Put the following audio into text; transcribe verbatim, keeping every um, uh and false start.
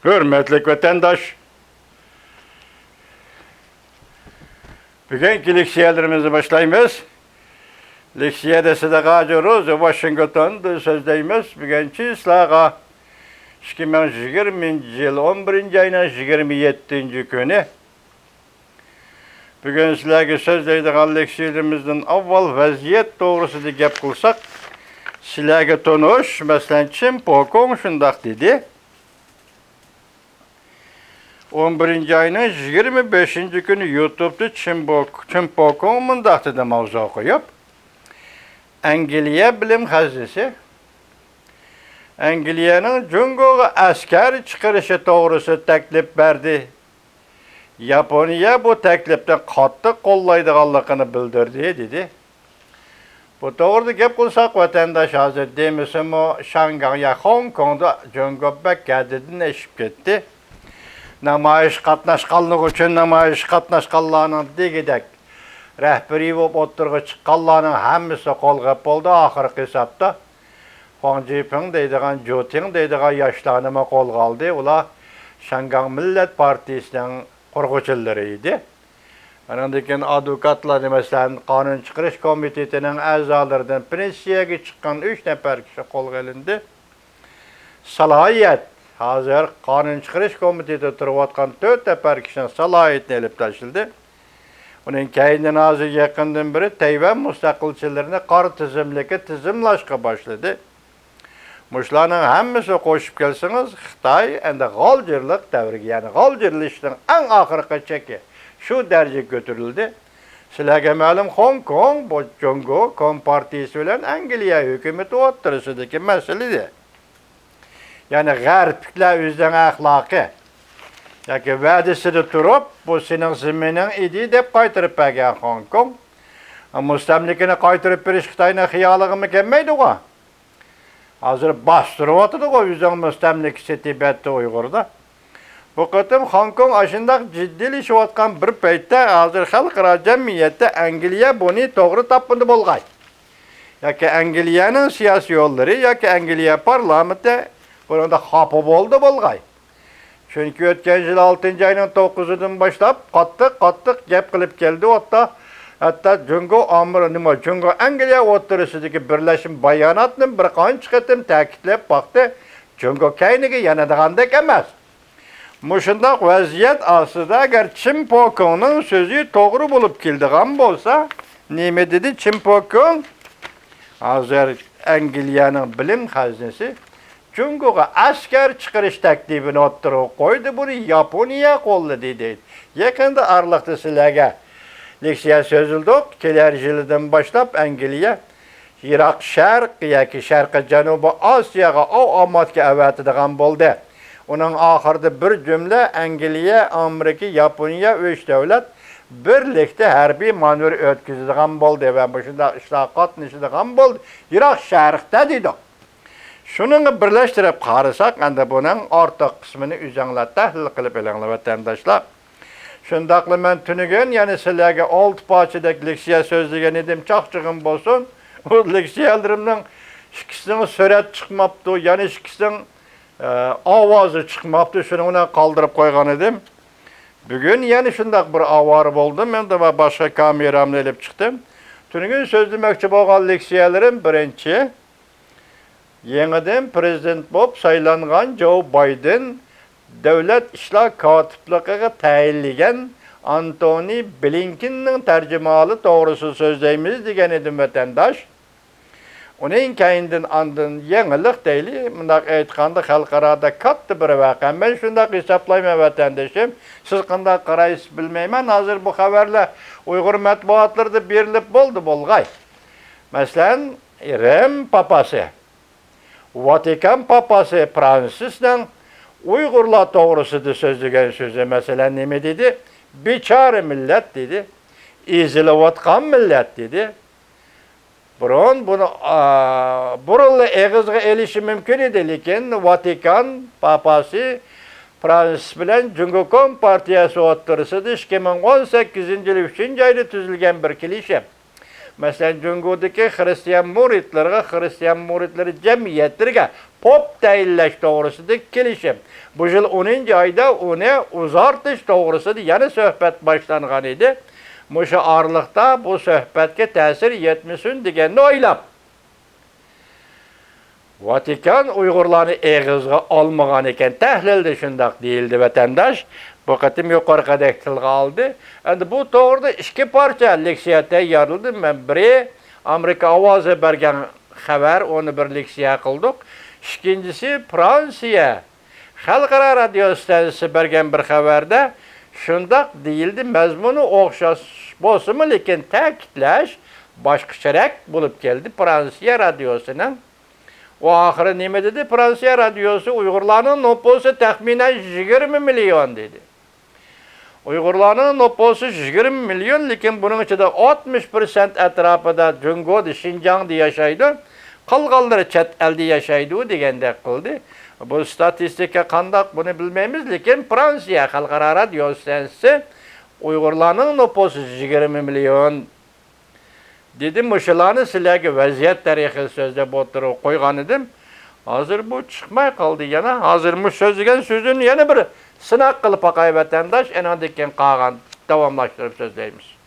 ھۆرمەتلىك ۋەتەنداش، بۈگۈنكى لېكسىيەلىرىمىزنى باشلايمىز. لېكسىيەدە سىدىق ھاجى روزى ۋاشىنگتوندىن سۆزلەيمىز. بۈگۈنچى سىلەرگە ئىككى مىڭ يىگىرمىنچى يىل ئون بىرىنچى ئاينىڭ يىگىرمە يەتتىنچى كۈنى. بۈگۈن سىلەرگە سۆزلەيدىغان لېكسىيىلىرىمىزدىن ئاۋۋال ۋەزىيەت توغرىسىدا گەپ قىلساق، سىلەرگە تونۇش، مەسىلەن، چىن پوكوڭ شۇنداق دېدى. ئون بىرىنچى ئاينىڭ يىگىرمە بەشىنچى كۈنى يۇتۇبتا چىن بو-، چىن پوكوڭ مۇنداق دېدى ماۋزۇ قويۇپ، ئەنگلىيە بىلىم خەزنىسى ئەنگلىيەنىڭ جۇڭگوغا ئەسكەر چىقىرىشى توغرىسىدا تەكلىپ بەردى. ياپونىيە بۇ تەكلىپنى قاتتىق قوللايدىغانلىقىنى بىلدۈردى، دېدى. بۇ توغرىدا گەپ قىلساق، ۋەتەنداش ھازىر دېمىسىمۇ، شاڭگاڭ يا خوڭكوڭدا جۇڭگو بەك ھەددىدىن ئېشىپ كەتتى. نامايىش قاتناشقانلىقى ئۈچۈن نامايىش قاتناشقانلارنىڭ دېگۈدەك رەھبىرىي بولۇپ ئوتتۇرىغا چىققانلارنىڭ ھەممىسى قولغا بولدى ئاخىرقى ھېسابتا. خۇاڭ جىپىڭ دەيدىغان، جۇتىڭ دەيدىغان ياشلارنىمۇ قولغا ئالدى. ئۇلار شاڭگاڭ مىللەت پارتىيىسىنىڭ قۇرغۇچىلىرى ئىدى. ئانىڭدىن كېيىن ئادۋوكاتلارنى، مەسىلەن، قانۇن چىقىرىش كومىتېتىنىڭ ئەزالىرىدىن پېنسىيەگە چىققان ئۈچ نەپەر كىشى قولغا ئېلىندى. سالاھىيەت، ھازىر قانۇن چىقىرىش كومىتېتىدا تۇرۇۋاتقان تۆت نەپەر كىشىنىڭ سالاھىيىتىنى ئېلىپ تاشلىدى. ئۇنىڭ كەينىدىن ھازىر يېقىندىن بېرى تەيۋەن مۇستەقىلچىلىرىنى قارا تىزىملىككە تىزىملاشقا باشلىدى. مۇشۇلارنىڭ ھەممىسىنى قوشۇپ كەلسىڭىز، خىتاي ئەمدى غالجىرلىق دەۋرىگە، يەنى غالجىرلىشىشنىڭ ئەڭ ئاخىرقى چېكى شۇ دەرىجىگە كۆتۈرۈلدى. سىلەرگە مەلۇم، خوڭكوڭ بۇ جۇڭگو كومپارتىيىسى بىلەن ئەنگلىيە ھۆكۈمىتى ئوتتۇرىسىدىكى مەسىلە ئىدى. يەنى غەربلىكلەر ئۆزىنىڭ ئەخلاقى ياكى ۋەدىسىدە تۇرۇپ، بۇ سېنىڭ زېمىنىڭ ئىدى دەپ قايتۇرۇپ بەرگەن خوڭكوڭ. مۇستەملىكىنى قايتۇرۇپ بېرىش خىتاينىڭ خىيالىغىمۇ كەلمەيدىغۇ؟ ھازىر باستۇرۇۋاتىدىغۇ ئۆزىنىڭ مۇستەملىكىسى تىبەتتە، ئۇيغۇردا. بۇ قېتىم خوڭكوڭ ئاشۇنداق جىددىيلىشىۋاتقان بىر پەيتتە، ھازىر خەلقئارا جەمئىيەتتە ئەنگلىيە بۇنى توغرا تاپمىدى بولغاي. ياكى ئەنگلىيەنىڭ سىياسىي يوللىرى، ياكى ئەنگلىيە پارلامېنتى بۇنىڭدا خاپا بولدى بولغاي. چۈنكى ئۆتكەن يىل ئالتىنچى ئاينىڭ توققۇزىدىن باشلاپ قاتتىق، قاتتىق گەپ قىلىپ كەلدى ئۇ يەردە. ھەتتا جۇڭگو ئامېر-، نېمە، جۇڭگو ئەنگلىيە ئوتتۇرىسىدىكى بىرلەشمە باياناتنى بىر قانچە قېتىم تەكىتلەپ باقتى. جۇڭگو كەينىگە يانىدىغاندەك ئەمەس. مۇشۇنداق ۋەزىيەت ئاستىدا، ئەگەر چىن پوكوڭنىڭ سۆزى توغرا بولۇپ كېلىدىغان بولسا، نېمە دېدى چىن پوكوڭ؟ ھازىر ئەنگلىيەنىڭ بىلىم خەزنىسى جۇڭگوغا ئەسكەر چىقىرىش تەكلىپىنى ئوتتۇرىغا قويدى، بۇنى ياپونىيە قوللىدى، دەيدۇ. يېقىندا ئارىلىقتا سىلەرگە لېكسىيە سۆزلىدۇق. كېلەر يىلىدىن باشلاپ ئەنگلىيە يىراق شەرق ياكى شەرقىي جەنۇبىي ئاسىياغا ئاۋۇ ئامانەتكە ئەۋەتىدىغان بولدى. ئۇنىڭ ئاخىرىدا بىر جۈملە ئەنگلىيە، ئامېرىكا، ياپونىيە ئۈچ دۆلەت بىرلىكتە ھەربىي مانېۋىر ئۆتكۈزىدىغان بولدى ۋە مۇشۇنداق ئىشلارغا قاتنىشىدىغان بولدى. يىراق شەرقتە دېدۇق. شۇنىڭغا بىرلەشتۈرۈپ قارىساق، ئەمدى بۇنىڭ ئارتۇق قىسمىنى ئۆزۈڭلار تەھلىل قىلىپ ئېلىڭلار، ۋەتەنداشلار. شۇنداقلا مەن تۈنۈگۈن يەنە سىلەرگە ئالتە پارچىدەك لېكسىيە سۆزلىگەن ئىدىم، چاقچىقىم بولسۇن. ئۇ لېكسىيەلىرىمنىڭ ئىككىسىنىڭ سۈرەت چىقماپتۇ، يەنە ئىككىسىنىڭ، ئە، ئاۋازى چىقماپتۇ، شۇنىڭ بىلەن قالدۇرۇپ قويغان ئىدىم. بۈگۈن يەنە شۇنداق بىر ئاۋارە بولدۇم، مەندە باشقا كامېرامنى ئېلىپ چىقتىم. تۈنۈگۈن سۆزلىمەكچى بولغان لېكسىيەلىرىم، بىرىنچى، يېڭىدىن پىرېزىدېنت بولۇپ سايلانغان جو بايدېن دۆلەت ئىشلار كاتىپلىقىغا تەيىنلىگەن ئانتونى بلىنكېننىڭ تەرجىمىھالى توغرىسىدا سۆزلەيمىز دېگەن ئىدىم، ۋەتەنداش. ئۇنىڭ كەينىدىن ئاندىن يېڭىلىق دەيلى، مۇنداق ئېيتقاندا خەلقئارادا كاتتا بىر ۋەقە. مەن شۇنداق ھېسابلايمەن، ۋەتەندىشىم. سىز قانداق قارايسىز بىلمەيمەن. ھازىر بۇ خەۋەرلەر ئۇيغۇر مەتبۇئاتلىرىدا بېرىلىپ بولدى بولغاي. مەسىلەن، رىم پاپاسى، ۋاتىكان پاپاسى فرانسىسنىڭ ئۇيغۇرلار توغرىسىدا سۆزلىگەن سۆزى، مەسىلەن، نېمە دېدى؟ بىچارە مىللەت دېدى. ئېزىلىۋاتقان مىللەت دېدى. بۇرۇن بۇنى، ئا، بۇرۇنلا ئېغىزغا ئېلىشى مۇمكىن ئىدى، لېكىن ۋاتىكان پاپاسى فرانسىس بىلەن جۇڭگو كومپارتىيەسى ئوتتۇرىسىدا ئىككى مىڭ ئون سەككىزىنچى يىل ئۈچىنچى ئايدا تۈزۈلگەن بىر كېلىشىم. مەسىلەن، جۇڭگودىكى خىرىستىيان مۇرىتلىرىغا، خىرىستىيان مۇرىتلىرى جەمئىيەتلىرىگە پوپ تەيىنلەش توغرىسىدىكى كېلىشىم. بۇ يىل ئونىنچى ئايدا ئۇنى ئۇزارتىش توغرىسىدا يەنە سۆھبەت باشلانغان ئىدى. مۇشۇ ئارىلىقتا بۇ سۆھبەتكە تەسىر يەتمىسۇن دېگەننى ئويلاپ، ۋاتىكان ئۇيغۇرلارنى ئېغىزغا ئالمىغان ئىكەن، تەھلىلدە شۇنداق دېيىلدى، ۋەتەنداش بۇ قېتىم يۇقىرىقىدەك تىلغا ئالدى. ئەمدى بۇ توغرىدا ئىككى پارچە لېكسىيە تەييارلىدىم مەن. بىرى ئامېرىكا ئاۋازى بەرگەن خەۋەر، ئۇنى بىر لېكسىيە قىلدۇق. ئىككىنچىسى، فرانسىيە خەلقئارا رادىيو ئىستانسىسى بەرگەن بىر خەۋەردە شۇنداق دېيىلدى، مەزمۇنى ئوخشاش بولسىمۇ، لېكىن تەكىتلەش باشقىچىراق بولۇپ كەلدى. فرانسىيە رادىيوسىنىڭ، ئۇ ئاخىرى نېمە دېدى؟ فرانسىيە رادىيوسى ئۇيغۇرلارنىڭ نوپۇسى تەخمىنەن يىگىرمە مىليون دېدى. ئۇيغۇرلارنىڭ نوپۇسى يىگىرمە مىليون، لېكىن بۇنىڭ ئىچىدە ئاتمىش پىرسەنت ئەتراپىدا جۇڭگودا، شىنجاڭدا ياشايدۇ، قالغانلىرى چەت ئەلدە ياشايدۇ دېگەندەك قىلدى. بۇ ستاتىستىكا قانداق، بۇنى بىلمەيمىز، لېكىن فرانسىيە خەلقئارا رادىيو ئىستانسىسى ئۇيغۇرلارنىڭ نوپۇسى يىگىرمە مىليون دېدى. مۇشۇلارنى سىلەرگە ۋەزىيەت تەرىخى سۆزلەپ ئوتتۇرىغا قويغان ئىدىم. ھازىر بۇ چىقماي قالدى يەنە. ھازىر مۇشۇ سۆزلىگەن سۆزۈمنى يەنە بىر سىناق قىلىپ باقاي، ۋەتەنداش، ئېنىڭدىن كېيىن قالغان داۋاملاشتۇرۇپ سۆزلەيمىز.